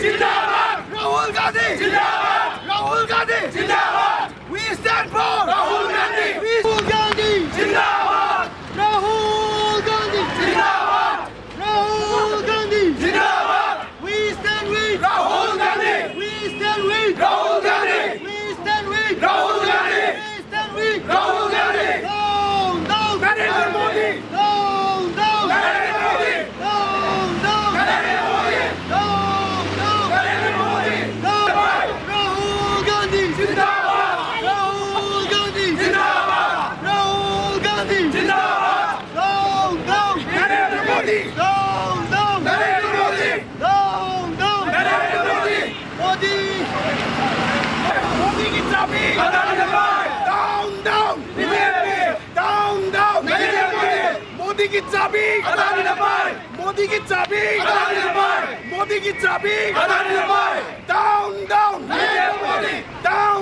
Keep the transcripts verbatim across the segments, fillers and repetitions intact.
जिंदाबाद। राहुल गांधी जिंदाबाद। राहुल गांधी जिंदाबाद। We stand for Rahul Gandhi. We Rahul Gandhi जिंदाबाद। राहुल गांधी जिंदाबाद। राहुल गांधी जिंदाबाद। We stand with Rahul Gandhi. We stand with Rahul Gandhi. We stand with Rahul Gandhi. We stand with Rahul Gandhi. Down, down. Narendra Modi. Down, down. Narendra Modi. Down, down. Narendra Modi. Down, down. Narendra Modi. Down. Rahul Gandhi जिंदाबाद. राहुल गांधी जिंदाबाद. राहुल गांधी जिंदाबाद. Down, down. Narendra Modi. Down, down. Narendra Modi. Down, down. Narendra Modi. Modi. Modi की चाबी. अदानी ने पाए. Down, down. BJP. Down, down. BJP. Modi की चाबी. अदानी ने पाए. मोदी की चाबी. अदानी ने पाए. मोदी की चाबी. अदानी ने पाए. Down, down. Narendra Modi. Down.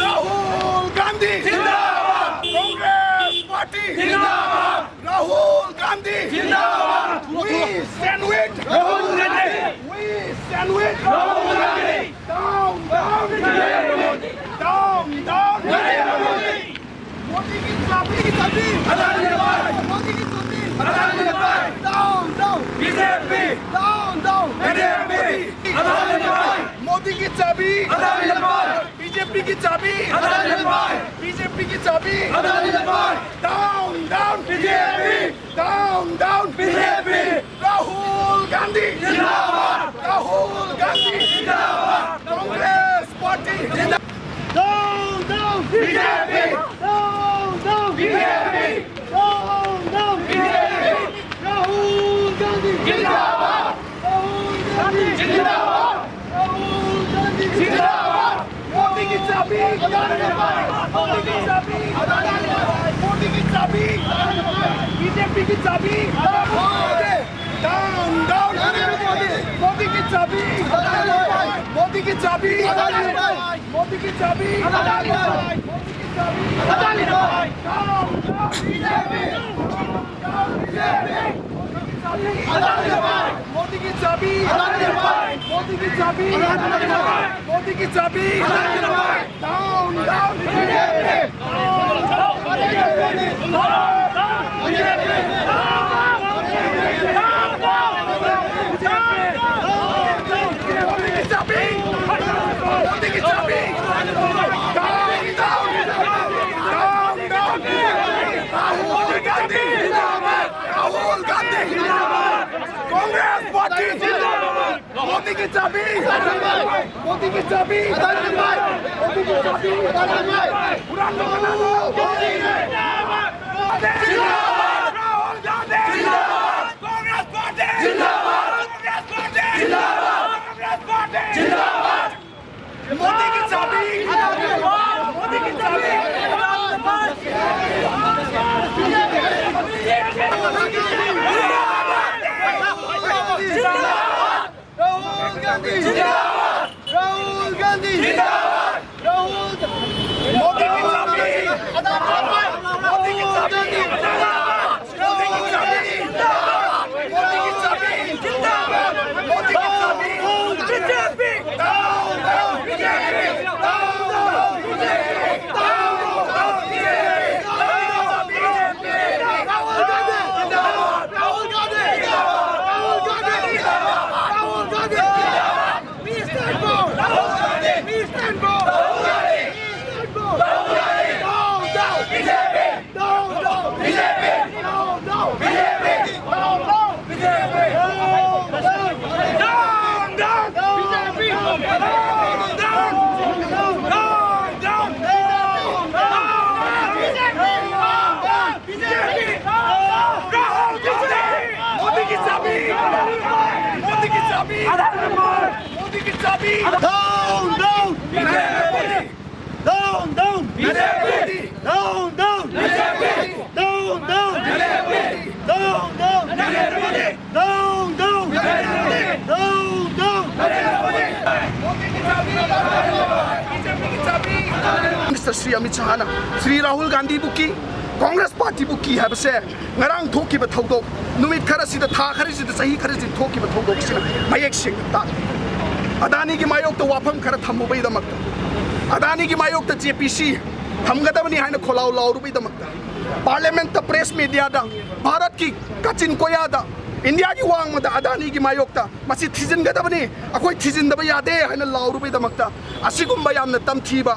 Rahul Gandhi जिंदाबाद. कांग्रेस पार्टी जिंदाबाद. राहुल गांधी जिंदाबाद. We stand with Rahul Gandhi. We stand with Rahul Gandhi. Down, down. Narendra Modi. Down, down. Narendra Modi. Modi की चाबी, की चाबी. अदानी ने पाए. मोदी की चाबी. अदानी ने पाए. Down, down. BJP. Down, down. BJP. Adani ने पाए. मोदी की चाबी. अदानी ने पाए. बीजेपी की चाबी. अदानी ने पाए. बीजेपी की चाबी. अदानी ने पाए. Down, down. BJP. Down, down. BJP. Rahul Gandhi जिंदाबाद. राहुल गांधी जिंदाबाद. कांग्रेस पार्टी जिंदाबाद. Down, down. BJP. Down, down. BJP. Down, down. BJP. Rahul Gandhi जिंदाबाद. राहुल गांधी जिंदाबाद. राहुल गांधी जिंदाबाद. मोदी की चाबी. मोदी की चाबी. मोदी की चाबी. बीजेपी की चाबी. Down, down. मोदी की चाबी. मोदी की चाबी. मोदी की चाबी. मोदी की चाबी. Down, down. बीजेपी. मोदी की चाबी. मोदी की चाबी. मोदी ꯆꯥꯕꯤ! ꯃꯣꯗꯤꯒꯤ ꯆꯥꯕꯤ! Down, down! ꯃꯣꯗꯤꯒꯤ ꯆꯥꯕꯤ! ꯃꯣꯗꯤꯒꯤ ꯆꯥꯕꯤ! Down, down! Down, down! Rahul Gandhi! Rahul Gandhi! Congress party! ꯃꯣꯗꯤꯒꯤ ꯆꯥꯕꯤ! ꯃꯣꯗꯤꯒꯤ ꯆꯥꯕꯤ! ꯃꯣꯗꯤꯒꯤ ꯆꯥꯕꯤ! ꯍꯨꯔꯥꯟꯕ ꯀꯅꯥꯅꯣ? ꯃꯣꯗꯤꯅꯦ! ꯖꯤꯟꯗꯥꯕꯥꯗ! ꯔꯥꯍꯨꯜ ꯒꯥꯟꯙꯤ! ꯖꯤꯟꯗꯥꯕꯥꯗ! ꯀꯣꯡꯒ꯭ꯔꯦꯁ ꯄꯥꯔꯇꯤ! ꯖꯤꯟꯗꯥꯕꯥꯗ! ꯀꯣꯡꯒ꯭ꯔꯦꯁ ꯄꯥꯔꯇꯤ! ꯖꯤꯟꯗꯥꯕꯥꯗ! ꯀꯣꯡꯒ꯭ꯔꯦꯁ ꯄꯥꯔꯇꯤ! ꯖꯤꯟꯗꯥꯕꯥꯗ! ꯃꯣꯗꯤꯒꯤ ꯆꯥꯕꯤ! ꯃꯣꯗꯤꯒꯤ ꯆꯥꯕꯤ! ꯔꯥꯍꯨꯜ ꯒꯥꯟꯙꯤ! ꯖꯤꯟꯗꯥꯕꯥꯗ! ꯔꯥꯍꯨꯜ ꯒꯥꯟꯙꯤ! ꯖꯤꯟꯗꯥꯕꯥꯗ! ꯔꯥꯍꯨꯜ ꯒꯥꯟꯙꯤ! ꯃꯣꯗꯤꯒꯤ ꯆꯥꯕꯤ! ꯃꯣꯗꯤꯒꯤ ꯆꯥꯕꯤ! We stand for Rahul Gandhi! We stand for Rahul Gandhi! We stand for Rahul Gandhi! Down, down! B J P! Down, down! B J P! Down, down! B J P! Down, down! B J P! Down, down! Down, down! B J P! Down, down! Down, down! Down, down! B J P! Down, down! B J P! Rahul Gandhi! Modi की चाबी! मोदी की चाबी! मोदी की चाबी! Down, down! B J P! Down, down! B J P! Down, down! B J P! Down, down! B J P! Down, down! B J P! Down, down! B J P! Down, down! Modi की चाबी! BJP की चाबी! Minister Shri Amit ꯁꯍꯥꯅ Shri Rahul ꯒꯥꯟꯙꯤꯕꯨ ꯀꯤ, ꯀꯣꯡꯒ꯭ꯔꯦꯁ ꯄꯥꯔꯇꯤꯕꯨ ꯀꯤ ꯍꯥꯏꯕꯁꯦ ꯉꯔꯥꯡ ꯊꯣꯛꯈꯤꯕ ꯊꯧꯗꯣꯛ, ꯅꯨꯃꯤꯠ ꯈꯔꯁꯤꯗ, ꯊꯥ ꯈꯔꯁꯤꯗ, ꯆꯍꯤ ꯈꯔꯁꯤꯗ ꯊꯣꯛꯈꯤꯕ ꯊꯧꯗꯣꯛꯁꯤꯅ ꯃꯌꯦꯛ ꯁꯦꯡꯅ ꯇꯥꯛꯏ꯫ ꯑꯗꯥꯅꯤꯒꯤ ꯃꯥꯌꯣꯛꯇ ꯋꯥꯐꯝ ꯈꯔ ꯊꯝꯃꯨꯕꯩꯗꯃꯛꯇ, ꯑꯗꯥꯅꯤꯒꯤ ꯃꯥꯌꯣꯛꯇ ꯖꯦ ꯄꯤ ꯁꯤ ꯊꯝꯒꯗꯕꯅꯤ ꯍꯥꯏꯅ ꯈꯣꯜꯂꯥꯎ ꯂꯥꯎꯔꯨꯕꯩꯗꯃꯛꯇ, ꯄꯥꯔꯂꯤꯌꯥꯃꯦꯟꯠꯇ, ꯄ꯭ꯔꯦꯁ ꯃꯦꯗꯤꯌꯥꯗ, ꯚꯥꯔꯠꯀꯤ ꯀꯥꯆꯤꯟ ꯀꯣꯌꯥꯗ, ꯏꯟꯗꯤꯌꯥꯒꯤ ꯋꯥꯡꯃꯗ ꯑꯗꯥꯅꯤꯒꯤ ꯃꯥꯌꯣꯛꯇ ꯃꯁꯤ ꯊꯤꯖꯤꯟꯒꯗꯕꯅꯤ, ꯑꯩꯈꯣꯏ ꯊꯤꯖꯤꯟꯗꯕ ꯌꯥꯗꯦ ꯍꯥꯏꯅ ꯂꯥꯎꯔꯨꯕꯩꯗꯃꯛꯇ, ꯑꯁꯤꯒꯨꯝꯕ ꯌꯥꯝꯅ ꯇꯝꯊꯤꯕ,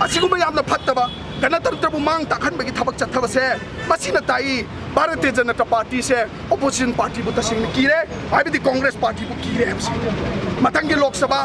ꯑꯁꯤꯒꯨꯝꯕ ꯌꯥꯝꯅ ꯐꯠꯇꯕ, ꯒꯅꯇꯟꯇ꯭ꯔꯕꯨ ꯃꯥꯡ ꯇꯥꯛꯍꯟꯕꯒꯤ ꯊꯕꯛ ꯆꯠꯊꯕꯁꯦ, ꯃꯁꯤꯅ ꯇꯥꯛꯏ ꯚꯥꯔꯇꯤꯌ ꯖꯅꯇꯥ ꯄꯥꯔꯇꯤꯁꯦ ꯑꯣꯄꯣꯖꯤꯁꯟ ꯄꯥꯔꯇꯤꯕꯨ ꯇꯁꯦꯡꯅ ꯀꯤꯔꯦ, ꯍꯥꯏꯕꯗꯤ ꯀꯣꯡꯒ꯭ꯔꯦꯁ ꯄꯥꯔꯇꯤꯕꯨ ꯀꯤꯔꯦ ꯍꯥꯏꯕꯁꯤ꯫ ꯃꯊꯪꯒꯤ ꯂꯣꯛ ꯁꯚꯥ